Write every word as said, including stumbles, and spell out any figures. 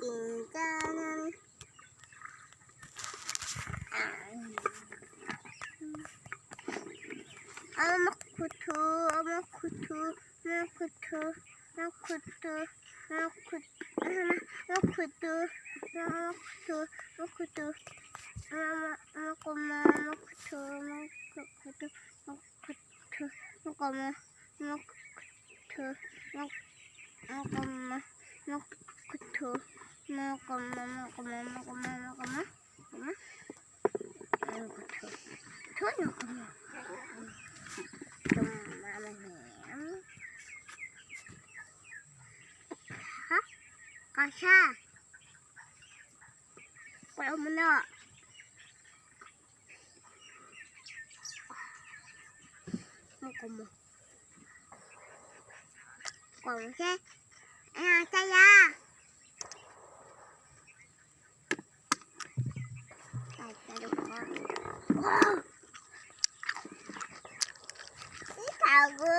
Tingkanan. Ama kuthu, ama kuthu, ama kuthu, ama kuthu, ama kut-, ama, ama kuthu, ama kuthu, ama kuthu, ama, ama koma, ama kuthu, ama ku-, kuthu, ama kuthu, ama koma, ama kuthu, ama, ama koma, ama kuthu, ama koma, ama koma, ama koma, ama koma, ama kuthu, kuthu, ama koma. Ha? Kasa. Kalau mana? Mau kamu. Kamu sih. Eh, saya. Saya lupa. Wow. Ini tahu.